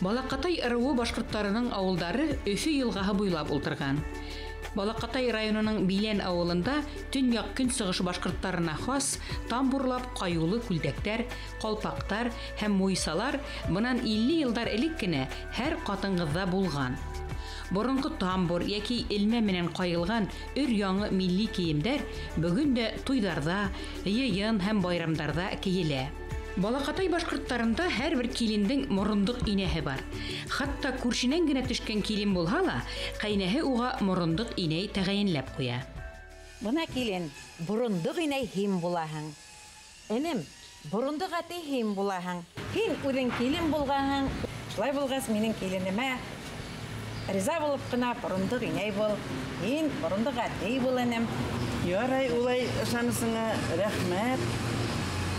Балаҡатай ырыуы башҡорттарының ауылдары Өфө йылғаһы буйлап ултырған. Балаҡатай районының Билән ауылында төньяҡ-көнсығыш башҡорттарына хас тамбурлап ҡайыулы күлдәктәр, ҡалпаҡтар һәм муйсалар бынан 50 йылдар элек кенә һәр ҡатын-ҡыҙҙа булған. Боронғо тамбур йәки элмә менән ҡайылған өр-яңы милли кейемдәр бөгөн дә туйҙарҙа, йыйын һәм байрамдарҙа кейелә. Балаҡатай башҡорттарында һәр бер килендең морондоҡ инәһе бар. Хатта күршенән генә төшкән килен булһа ла, ҡәйнәһе уға морондоҡ инәй тәғәйенләп ҡуя. Бына килен, борондоҡ инәй һин булаһың. Энем, борондоҡ әтей һин булаһың. Һин үҙең килен булғанһың. Шулай булғас, минең киленемә риза булып ҡына борондоҡ инәй бул. Һин борондоҡ әтей бул, энем. Ярай, улай ышанысыңа рәхмәт.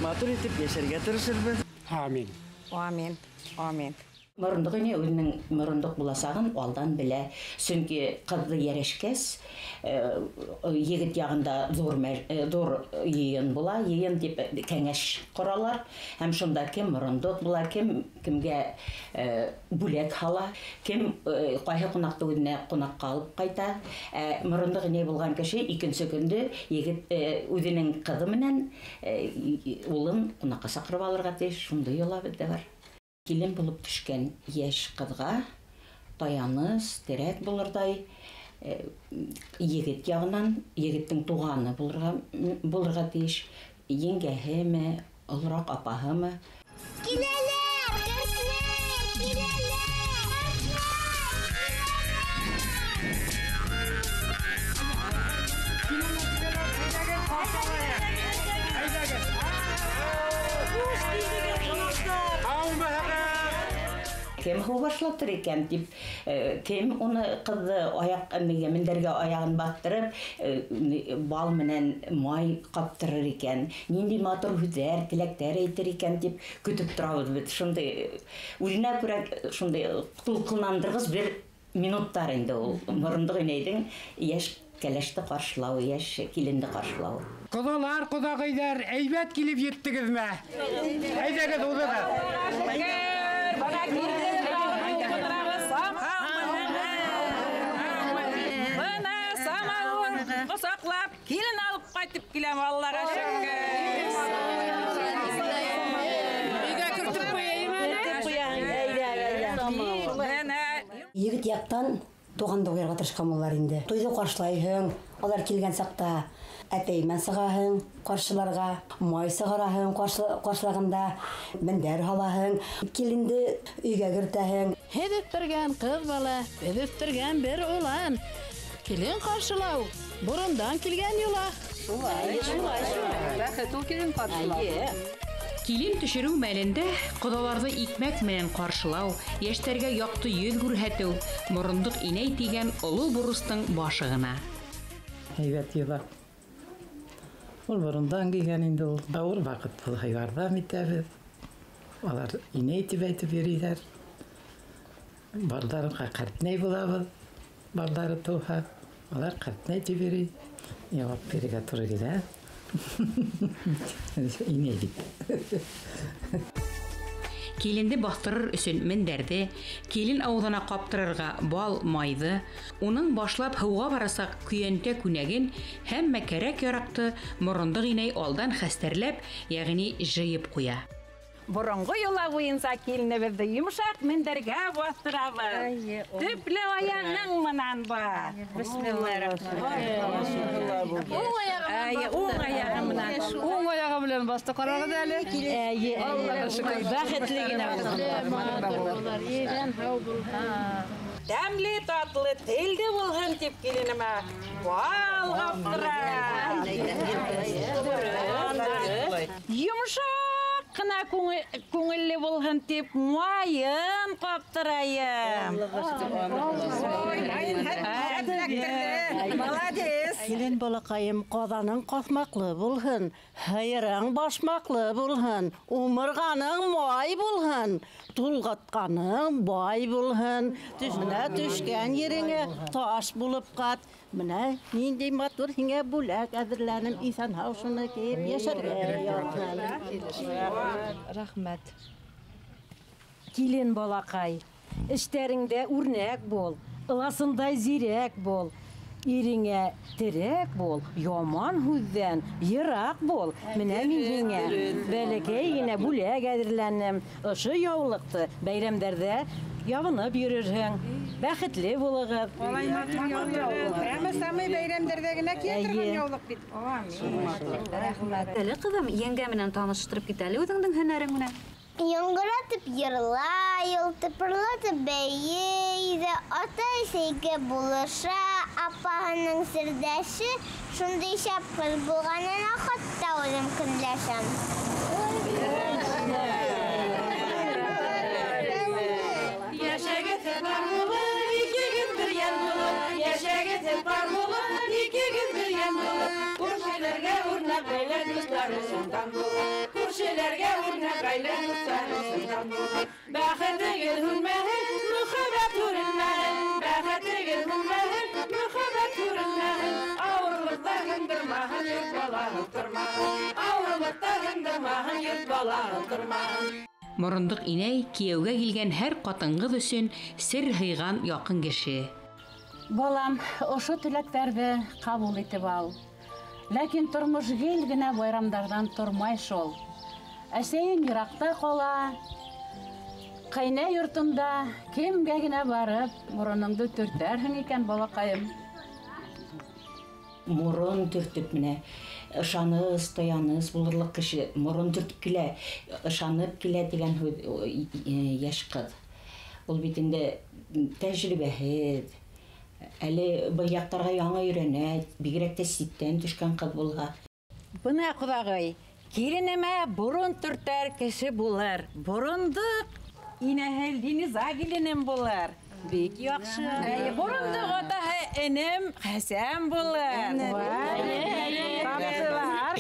Матур итеп йәшәргә тырышырбыҙ. Амин. Амин. Амин. Морондоҡ инәй үҙенең морондоҡ буласағын алдан белә. Сөнки ҡыҙҙы йәрәшкәс, егет яғында ҙур йыйын була, йыйын тип кәңәш ҡоралар. Һәм шунда кем морондоҡ була, кем кемгә бүләк һала, кем ҡайһы ҡунаҡты үҙенә ҡунаҡҡа алып ҡайта. Морондоҡ инәй булған кеше икенсе көндө егет үҙенең ҡыҙы менән улын ҡунаҡҡа саҡырып алырға тейеш. Шундай йола беҙҙә бар. Килен булып төшкән йәш ҡыҙға таяныс, терәк булырҙай егет яғынан, егеттең туғаны булырға тейеш, еңгәһеме, олораҡ апаһымы. Киләләр, кәртләр, киләләр! Кем һыу башлатыр икән тип, кем уны ҡыҙҙы аяҡ мендәргә аяғын баҫтырып, бал менән май ҡаптырыр икән, ниндәй матур һүҙҙәр, теләктәр әйтер икән тип көтөп торабыҙ бит. Шундай үҙенә күрә шундай тулҡынландырғыс бер минуттар инде ул. Морондоҡ инәйҙең йәш кәләште ҡаршылауы, йәш киленде ҡаршылауы. Ҡоҙалар, ҡоҙағыйҙар, әйбәт килеп еттегеҙме? Әйҙәгеҙ, уҙығыҙ. Бына самауыр ҡосаҡлап килен алып ҡайтып киләм, Аллаға шөкөр. Өйгә кертеп ҡуяйым әле. Егет яҡтан туғанды ҡуярға тырышҡан булалар инде. Туйҙы ҡаршылайһың, алар килгән саҡта әтәйменән сығаһың ҡаршыларға, май сығараһың ҡаршылағанда, мендәр һалаһың, киленде өйгә кертәһең. Һеҙ үҫтергән ҡыҙ бала, беҙ үҫтергән бер улан. Килен ҡаршылау борондан килгән йола. Шулай, шулай, шулай. Бәхет ул килен ҡаршылау. Килен төшөрөү мәлендә ҡоҙаларҙы икмәк менән ҡаршылау, йәштәргә яҡты йөҙ күрһәтеү, морондоҡ инәй тигән оло бурыстың башы ғына. Һәйбәт йола. Ул борондан килгән инде ул. Ауыр ваҡыт булһа ярҙам итәбеҙ. Алар инәй тип әйтеп йөрөйҙәр. Балдарға ҡәртнәй булабыҙ. Балдары тыуһа, алар ҡәртнәй тип йөрөй. Яуап бирергә тура килә. Инәй бит. Киленде баҫтырыр өсөн мендәрҙе, килен ауыҙына ҡаптырырға бал, майҙы, уның башлап һыуға барасаҡ көйәнтә күнәген һәммә кәрәк-яраҡты морондоҡ инәй алдан хәстәрләп, йәғни жыйып ҡуя. Боронғо йола буйынса киленебеҙҙе йомшаҡ мендәргә баҫтырабыҙ. Төплө аяғың менән бар. Уң аяғы менән. Уң аяғы менән баҫты, ҡарағыҙ әле. Аллаға шөкөр, бәхетле генә булһын. Иҙән һау булһын. Тәмле татлы телде булһын тип киленемә бал ҡаптыра. Йомшаҡ ҡына күңелле булһын тип майын ҡаптырайым. Молодец. Килен балаҡайым, ҡаҙаның ҡаҫмаҡлы булһын, һыйырың башмаҡлы булһын, умырғаның май булһын, тулғатҡаның бай булһын, менә төшкән ереңә таш булып ҡат. Менә ниндәй матур һиңә бүләк әҙерләнем, иҫән-һау шуны кейеп йәшәргә яҙһын. Рәхмәт. Килен балаҡай, Эштәреңдә үрнәк бул, ыласындай зирәк бул. Иреңә терәк бул, яман һүҙҙән йыраҡ бул. Менә мин һиңә бәләкәй генә бүләк әҙерләнем. Ошо яулыҡты бәйрәмдәрҙә ябынып йөрөрһөң. Бәхетле булығыҙ. Алай матур яулыҡ. Прямо самый бәйрәмдәрҙә генә кейә торған яулыҡ бит. Рәхмәт. Әле ҡыҙым, еңгә менән таныштырып кит әле үҙеңдең һөнәрең менән. Яңғыратып йырлай, ул тыпырлатып бейей ҙә, атай-әсәйгә булыша, апаһының серҙәше, шундай шәп ҡыҙ булғанына хатта үҙем көнләшәм. Йәшәгеҙ пар булып, икегеҙ бер йән булып, йәшәгеҙ пар булып, икегеҙ бер йән булып, күршеләргә үрнәк ғаилә дуҫтар өсөн дан булып, күршеләргә үрнәк ғаилә дуҫтар өсөн дан булып. Бәхетегеҙ һүнмәһен, мөхәббәт һүрелмәһен, бәхетегеҙ һүнмәһен, мөхәббәт һүрелмәһен, ауырлыҡтар һындырмаһын, йорт балаһын тормаһын, ауырлыҡтар һындырмаһын, йорт балаһын тормаһын. Морондоҡ инәй кейәүгә килгән һәр ҡатын-ҡыҙ өсөн сер һыйған яҡын кеше. Балам, ошо теләктәрҙе ҡабул итеп ал. Ләкин тормош гел генә байрамдарҙан тормай шул. Әсәйең йыраҡта ҡала, ҡәйнә йортонда кемгә генә барып мороноңдо төртәрһең икән, балаҡайым? Морон төртөп менә ышаныс, таяныс булырлыҡ кеше морон төртөп килә, ышанып килә тигән һүҙ йәш ҡыҙ. Ул бит инде тәжрибәһеҙ, әле был яҡтарға яңы өйрәнә, бигерәк тә ситтән төшкән ҡыҙ булһа. Бына, ҡоҙағый, киленемә борон төртәр кеше булыр. Борондоҡ инәһе Линиза киленем булыр. Бик яҡшы. Борондоҡ атаһы энем Хәсән булыр. Таптылар.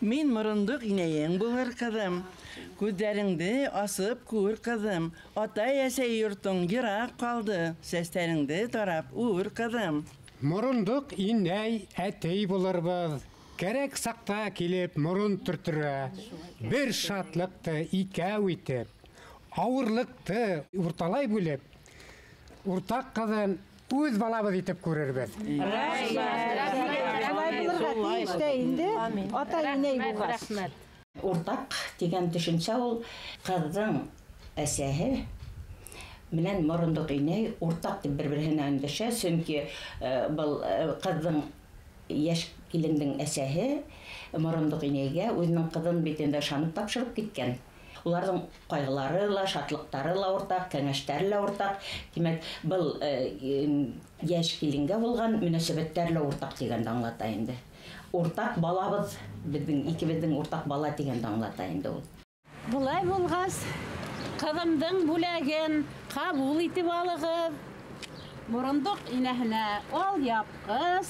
Мин морондоҡ инәйең булыр, ҡыҙым. Күҙҙәреңде асып күр, ҡыҙым. Атай-әсәй йортоң йыраҡ ҡалды. Сәстәреңде тарап үр, ҡыҙым. Морондоҡ инәй әтей булырбыҙ. Кәрәк саҡта килеп морон төртөрә. Бер шатлыҡты икәү итеп, ауырлыҡты урталай бүлеп, уртаҡ ҡыҙын үҙ балабыҙ итеп күрербеҙ. Шулай булырға тейеш тә инде, атай-инәй булғас. Уртаҡ тигән төшөнсә ул ҡыҙҙың әсәһе менән морондоҡ инәй уртаҡ тип бер-береһенә өндәшә, сөнки был ҡыҙҙың йәш килендең әсәһе морондоҡ инәйгә үҙенең ҡыҙын бит инде ышанып тапшырып киткән. Уларҙың ҡайғылары ла, шатлыҡтары ла уртаҡ, кәңәштәре лә уртаҡ. Тимәк, был йәш киленгә булған мөнәсәбәттәр лә уртаҡ тигәнде аңлата инде. Уртаҡ балабыҙ, беҙҙең икебеҙҙең уртаҡ бала тигәнде аңлата инде ул. Былай булғас, ҡыҙымдың бүләген ҡабул итеп алығыҙ. Морондоҡ инәһенә алъяпҡыс.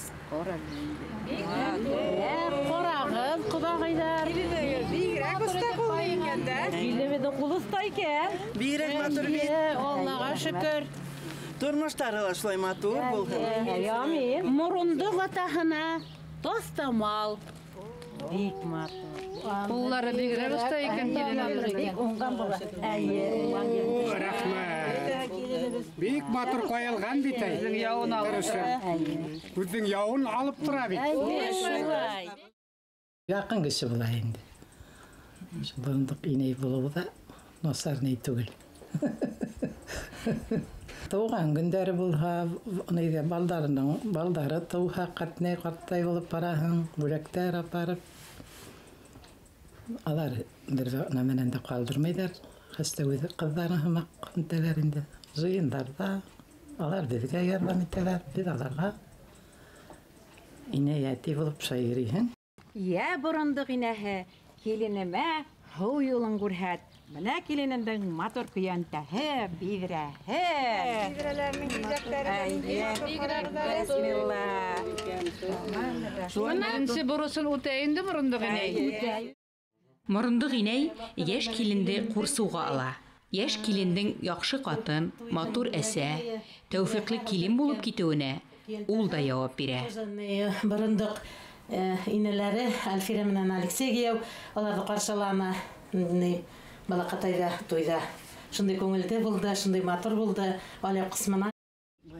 Ҡарағыҙ, ҡоҙағыйҙар. Бигерәк оҫта ҡуллы икән дә. Киленебеҙҙең ҡулы оҫта икән. Бигерәк матур бит. Аллаға шөкөр. Тормоштары ла шулай матур булһын. Амин. Морондоҡ атаһына таҫтамал. Бик матур. Ҡуллары бигерәк оҫта икән киленебеҙҙең. Бик уңған була. Әйе. Рәхмәт. Бик матур ҡайылған бит әй. Үҙенең яуын алып тора. Үҙенең яуын алып тора бит. Яҡын кеше була инде. Морондоҡ инәй булыуы ҙа насар ни түгел. Тыуған көндәре булһа, нейҙә балдарының балдары тыуһа, ҡартнай ҡарттай булып бараһың, бүләктәр апарып. Алар бер нәмәнән дә ҡалдырмайҙар. Хәстә үҙе ҡыҙҙарын һымаҡ итәләр инде. Жыйындарҙа алар беҙгә ярҙам итәләр, беҙ аларға инәй әтей булып шулай йөрөйһөң. Йә борондоҡ инәһе, киленемә һыу юлын күрһәт. Бына киленемдең матур көйәнтәһе, биҙрәһе. Биҙрәләренең биҙәктәре. Бисмилла. Беренсе боросон үтә инде морондоҡ инәй. Морондоҡ инәй йәш киленде ҡурсыуға ала. Йәш килендең яҡшы ҡатын, матур әсә, тәүфиҡле килен булып китеүенә ул да яуап бирә. Борондоҡ инәләре Әлфирә менән Алексей кейәү, аларҙы ҡаршыланы балаҡатайҙа, туйҙа. Шундай күңелде булды, шундай матур булды. Алъяпҡыс менән.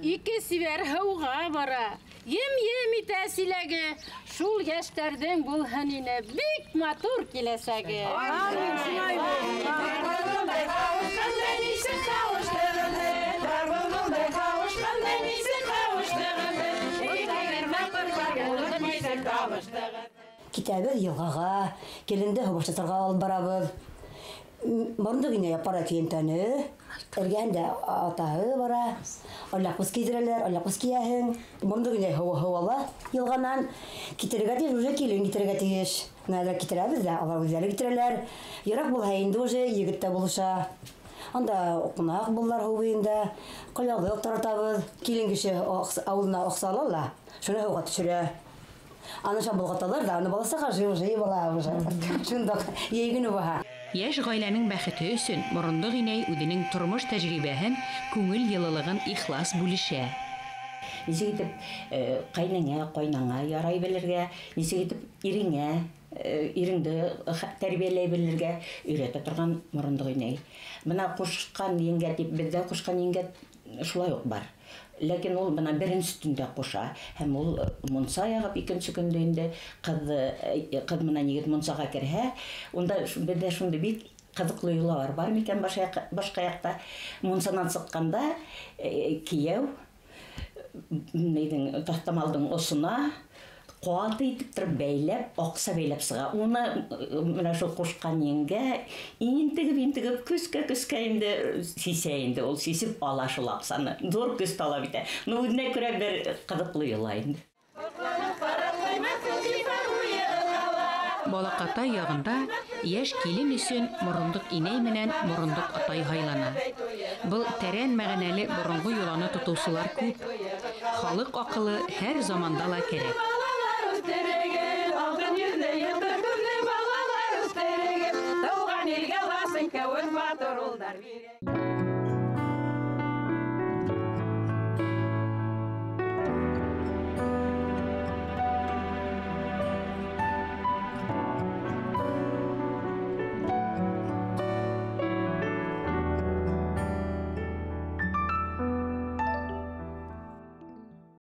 Ике сибәр һыуға бара. Ем-ем итә силәге. Шул йәштәрҙең булһын ине бик матур киләсәге. Китәбеҙ йылғаға, киленде һыу башлатырға алып барабыҙ. Морондоҡ инәй апара көйөнтәне, эргәһендә атаһы бара, алъяпҡыс кейҙерәләр, алъяпҡыс кейәһең. Морондоҡ инәй һыу ала йылғанан, китерергә тейеш, уже килен китерергә тейеш. Менә китерәбеҙ ҙә, алар үҙҙәре китерәләр. Йыраҡ булһа инде уже егет тә булыша. Анда ҡунаҡ булалар һыу буйында, ҡылъяулыҡ таратабыҙ. Килен кеше ауыҙына аҡса ала ла, шуны һыуға төшөрә. Аны шул болғаталар ҙа, аны баласаға жый була уже. Шунда йәйгене баһа. Йәш ғаиләнең бәхете өсөн морондоҡ инәй үҙенең тормош тәжрибәһен, күңел йылылығын ихлас бүлешә. Нисек итеп ҡайныңа, ҡайнаңа ярай белергә, нисек итеп иреңә, иреңде тәрбиәләй белергә өйрәтә торған морондоҡ инәй. Бына ҡушҡан еңгә тип, беҙҙә ҡушҡан еңгә шулай уҡ бар. Ләкин ул бына беренсе төндә ҡуша, һәм ул мунса яғып икенсе көндө инде ҡыҙ менән егет мунсаға керһә, унда беҙҙә шундай бик ҡыҙыҡлы йолалар бар микән башҡа яҡта. Мунсанан сыҡҡанда кейәү нейҙең таҫтамалдың осона ҡаты итеп тороп бәйләп, аҡса бәйләп сыға. Уны менә шул ҡушҡан еңгә интегеп-интегеп көскә-көскә инде сисә инде, ул сисеп ала шул аҡсаны. Ҙур көс талап итә. Ну, үҙенә күрә бер ҡыҙыҡлы йола инде. Балаҡатай яғында йәш килен өсөн морондоҡ инәй менән морондоҡ атай һайлана. Был тәрән мәғәнәле боронғо йоланы тотоусылар күп. Халыҡ аҡылы һәр заманда ла кәрәк.